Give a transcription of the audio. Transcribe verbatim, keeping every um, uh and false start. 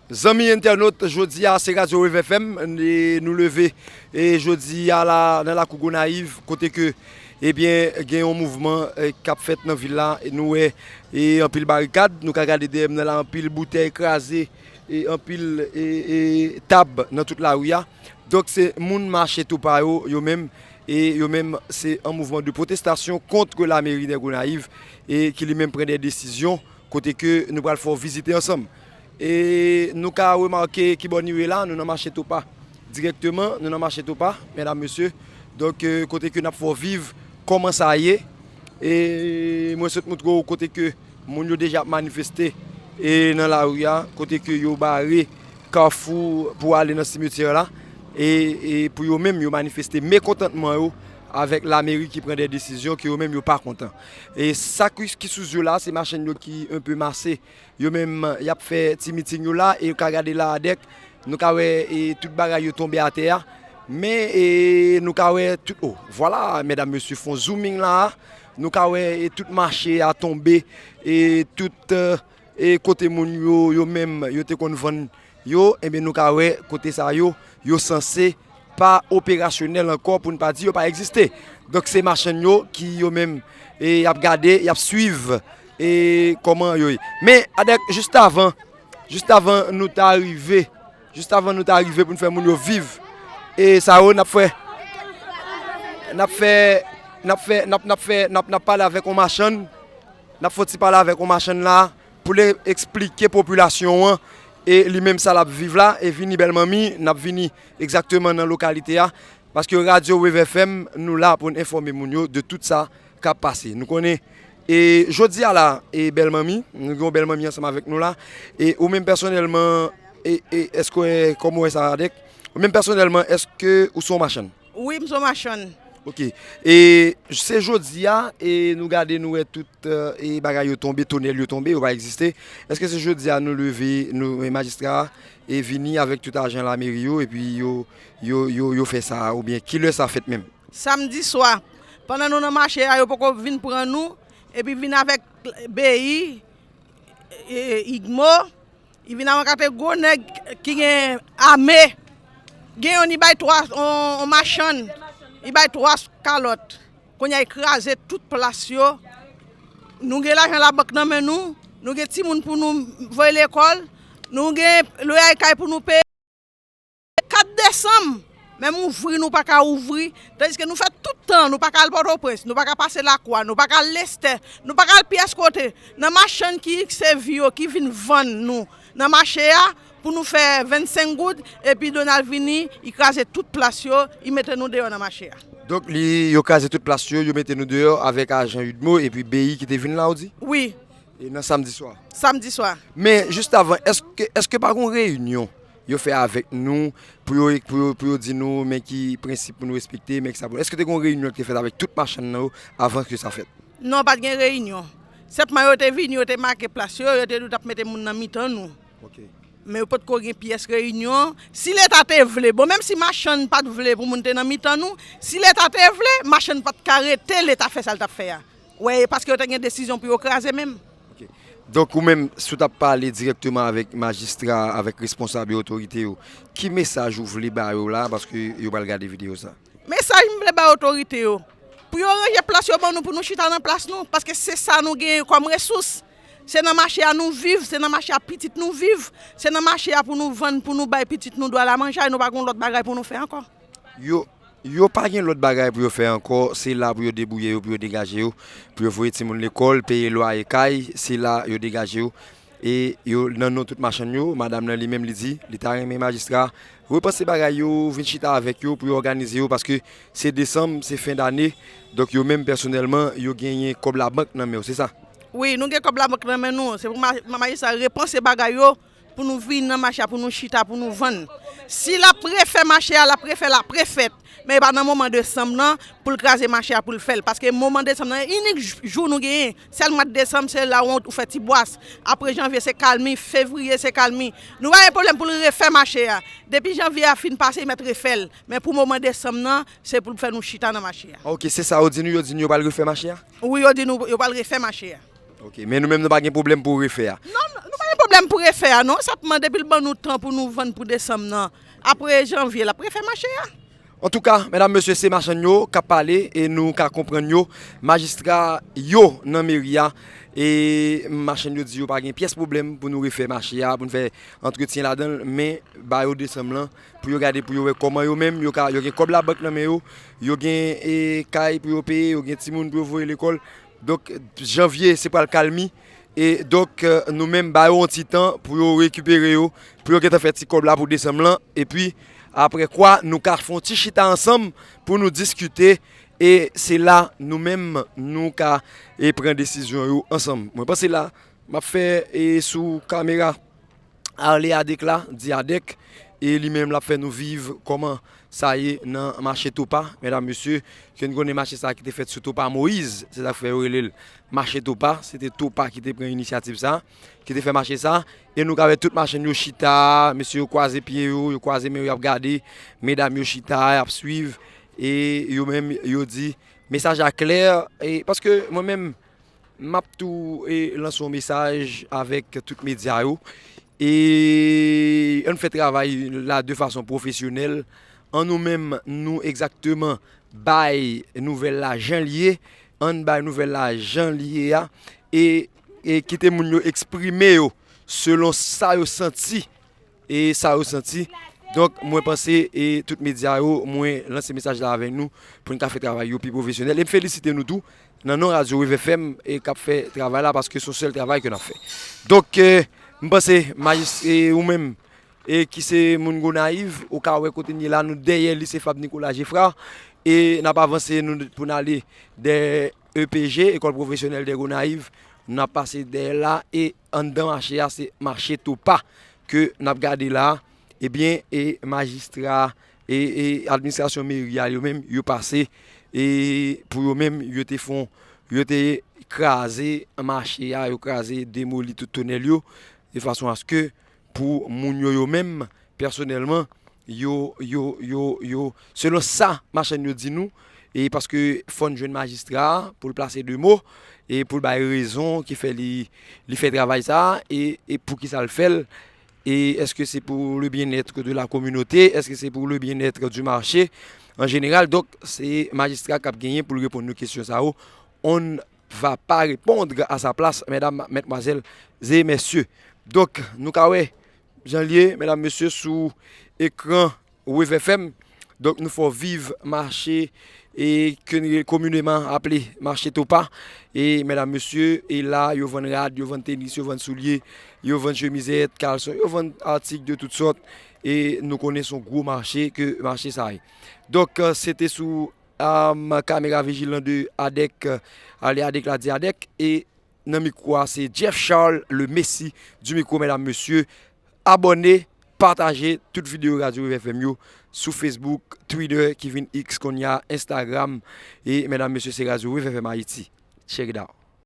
Zanmi entènot, jodi a se Radyo Wave F M, e nou leve e jodi a la nan lakou Gonayiv, kote ke, ebyen, gen yon mouvman e k ap fèt nan vil la. E nou wè e anpil barikad, nou ka gade dèyè m nan la, anpil boutèy kraze, e anpil e, e tab nan tout lari a. Donk se moun mache tou pa yo, yo menm, e yo menm se an mouvman de pwotestasyon kont lameri de Gonayiv, e ki li menm pran de desizyon kote ke nou pral fè w vizite ansanm. E nou ka remake ki bò nou ye la, nou nan mache tou pa. Dirèkteman, nou nan mache tou pa, medam, mesye. Donk, e, kote ke n ap fè w viv kòman sa ye. E mwen sot moutre w kote ke moun yo deja ap manifeste e nan lari a, kote ke yo bare kafou pou ale nan simetyè la. E, e pou yo menm, yo manifeste mekontantman yo avèk lameri ki pran de desizyon ke yo menm yo pa kontan. E sa ki, ki sou yo la, se machann yo ki enpe mase. Yo menm, y ap fè ti miting yo la, e yo ka gade la adèk. Nou ka wè e tout bagay yo tonbe atè a. Men e nou ka wè tout, o, vwala, medam, mesye, fè yon zooming la a. Nou ka wè e tout mache a tonbe, e tout e kote moun yo, yo menm, yo te konn vann yo, ebyen, nou ka wè kote sa yo, yo sanse pa operasyonèl ankò, pou n pa di yo pa egziste. Donk, se machann yo ki yo menm, e y ap gade, y ap swiv, e kòman yo ye. Men, adèk, jis avan, jis avan nou ta rive, jis avan nou ta rive pou n fè moun yo viv, e sa yo, n ap fè, n ap fè, n ap fè, n ap, n ap fè, n ap, n ap pale avèk yon machann, n ap fè yon ti pale avèk yon machann la, pou l eksplike popilasyon an, e li menm sa l ap viv la, e vini Bèl Manmi, n ap vini egzakteman nan lokalite a, paske Radyo Wave F M, nou la pou n enfòme moun yo de tout sa k ap pase. Nou konnen, e jodi a la, e Bèl Manmi, nou gen yon Bèl Manmi ansanm avèk nou la, e ou menm pèsonèlman, e, e èske, kòman w wè sa, Adèk? Ou menm pèsonèlman, èske ou se yon machann? Wi, m se yon machann. Ok. E se jodi a, e nou gade, nou wè tout, e, e bagay yo tonbe, tonèl yo tonbe, yo pa egziste. Èske se jodi a nou leve, nou, e, majistra a, e vini avèk tout ajan lameri yo, epi yo, yo, yo, yo fè sa, oubyen kilè sa fèt menm? Samdi swa, pandan nou nan mache a, yo poko vin pran nou, epi vin avèk B I, e, igmo, li vin ak yon kate gwo nèg ki gen ame. Gen youn, li bay twa, on, on machann, li bay twa kalòt. Kounye a, li kraze tout plas yo. Nou gen lajan labank nan men nou, nou gen timoun pou nou voye lekòl, nou gen lwaye kay pou nou peye. Kat desanm, menm ouvri nou pa ka ouvri, tandiske nou fè tout tan, nou pa ka al Pòtoprens, nou pa ka pase Lakwa, nou pa ka al Lestè, nou pa ka al pyès kote. Nan machann ki se vi yo ki vin vann nou nan mache a, pou nou fè vennsenk goud, epi Donald vini, li kraze tout plas yo, li mete nou deyò nan mache a. Donk, li, yo kraze tout plas yo, yo mete nou deyò avèk ajan idmo, epi B I ki te vin la, ou di? Wi. E nan samdi swa? Samdi swa. Men, jis avan, èske, èske pa gen reyinyon yo fè avèk nou pou yo, pou yo, pou yo di nou, men ki prensip pou nou respekte, men ki sa pou, èske te gen yon reyinyon ki te fèt avèk tout machann nan yo avan ke sa fèt? Non, pa t gen reyinyon. Senpman, yo te vini, yo te make plas yo, yo te di yo t ap mete moun nan mitan nou. Ok. Men yo potko gen pyès reyinyon. Si Leta te vle, bon, menm si machann pa t vle pou moun te nan mitan nou, si Leta te vle, machann pa t ka rete Leta fè sa l t ap fè a. Wè, e paske yo te gen desizyon pou yo kraze menm. Ok. Donk, ou menm, si w t ap pale dirèkteman avèk majistra, avèk responsab yo, otorite yo, ki mesaj ou vle ba yo la, paske yo pral gade videyo sa? Mesaj m vle bay otorite yo, pou yo ranje plas yo ban nou, pou nou chita nan plas nou, paske se sa nou genyen kòm resous. Se nan mache a nou viv, se nan mache a pitit nou viv, se nan mache a pou nou vann, pou nou bay pitit nou dwa la manje, nou pa gen lòt bagay pou nou fè ankò. Yo, yo pa gen lòt bagay pou yo fè ankò, se la pou yo debouye yo, pou yo degaje yo, pou yo voye timoun lekòl, peye lwaye kay, se la yo degaje yo. E yo, nan non tout machann yo, madanm nan li menm li di, li ta renmen majistra repanse bagay yo, vin chita avèk yo pou yo òganize yo, paske se desanm, se fen dane. Donk yo menm pèsonèlman, yo genyen kòb labank nan men yo, se sa? Wi, nou gen kòb labank nan men nou. Se pou ma-, ma-, majistra repanse bagay yo, pou nou vin nan mache a, pou nou chita, pou nou vann. Si l ap refè mache a, l ap refè l, l ap refèt. Men e pa nan moman desanm nan pou l kraze mache a pou l fè l. Paske moman desanm nan, inik jou nou genyen, sèl mwa desanm, se la ou fè ti bwas. Apre janvye, se kalmi, fevriye, se kalmi. Nou pa gen pwoblèm pou l refè mache a. Depi janvye a fin pase, li mèt refè l. Men pou moman desanm nan, se pou l fè nou chita nan mache a. Ok, se sa yo di nou, yo di nou yo pral refè mache a? Wi, yo di nou yo pral refè mache a. Ok, men nou menm nou pa gen pwoblèm pou refè a. Non, nou pa gen pwoblèm pou refè a non. Sa pman depi l ban nou tan pou nou vann pou desanm nan. Apre janvye, l ap refè mache a. Antouka, medam, mesye, se machann yo k ap pale e nou ka konprann yo. Majistra yo nan meri a e machann yo di yo pa gen pyès pwoblèm pou nou refè mache a, pou nou fè antretyen ladan l, men ba yo desanm lan pou yo gade, pou yo wè kòman yo menm yo ka, yo gen kòb labank nan men yo, yo gen e, kay pou yo peye, yo gen timoun pou yo voye lekòl. Donk, janvye, se pral kalmi. E donk, nou menm, ba yo yon ti tan pou yo rekipere yo, pou yo gentan fè ti kòb la pou desanm lan. Epi, apre kwa, nou ka fè yon ti chita ansanm pou nou diskite. E se la, nou menm, nou ka e pran desizyon yo ansanm. Mwen panse la, m ap fè e sou kamera Arley Adek la, di Adek, e li menm l ap fè nou viv kòman sa ye nan mache Topa, medam, mesye, ke n konnen mache sa ki te fèt sou Topa Moyiz, se sa k fè yo rele l mache Topa, se te Topa ki te pran inisyativ sa, ki te fè mache sa, e nou ka wè tout machann yo chita, mesye yo kwaze pye yo, yo kwaze men yo, y ap gade, medam yo chita, y ap swiv, e yo menm, yo di, mesaj la klè, e paske mwen menm, m ap tou e, lanse yon mesaj avèk tout medya yo. E ann fè travay la de fason pwofesyonèl. An nou menm, nou egzakteman bay nouvèl la jan l ye. Ann bay nouvèl la jan l ye a. E, e kite moun yo eksprime yo selon sa yo santi e sa yo santi. Donk, mwen panse e tout medya yo, mwen lanse mesaj la avèk nou pou n ka fè travay yo pi pwofesyonèl. E m felisite nou tou nan non Radyo Wave F M e k ap fè travay la paske se yon sèl travay ke n ap fè. Donk, e, m panse majis, e ou menm e ki se moun Gonayiv, ou ka wè kote n ye la, nou dèyè lise Fab Nicolas Geffrard e n ap avanse nou pou n ale dèyè E P G, École Professionnelle de Gonayiv, n ap pase dèyè la e anndan mache a, se mache Topa ke n ap gade la, ebyen, e majistra e, e administrasyon meri a yo menm, yo pase e pou yo menm, yo te fon, yo te kraze mache a, yo kraze, demoli tout tonèl yo, de fason aske pou moun yo, yo menm, pèsonèlman, yo, yo, yo, yo, selon sa machann yo di nou, e paske fò n jwenn majistra a pou l plase de mo, e pou l bay rezon ki fè li, li fè travay sa a, e, e poukisa l fè l, e èske se pou le bien-être de la communauté, èske se pou le bien-être du marché en général, donk, se majistra k ap genyen pou l reponn nou kesyon sa yo, on va pas répondre à sa place, mesdames, mesdemoiselles et messieurs. Donk, nou ka wè, jan l ye, medam, mesye, sou ekran Wave F M. Donk, nou fè w viv mache e ke n komineman aple mache Topa. E medam, mesye, e la, yo vann rad, yo vann tenis, yo vann soulye, yo vann chemizèt, kalson, yo vann atik de tout sòt. E nou konnen se yon gwo mache ke mache sa ye. Donk, se te sou um, kamera vijilan de Adek, ale Adek la di Adek, e nan mikwo a se Jeff Charles, le Messi du micro, medam, mesye. Abòne, pataje tout videyo Radyo Wave F M yo sou Facebook, Twitter, ki vin X kounye a, Instagram, e medam, mesye, se Radyo Wave F M Ayiti. Check it out.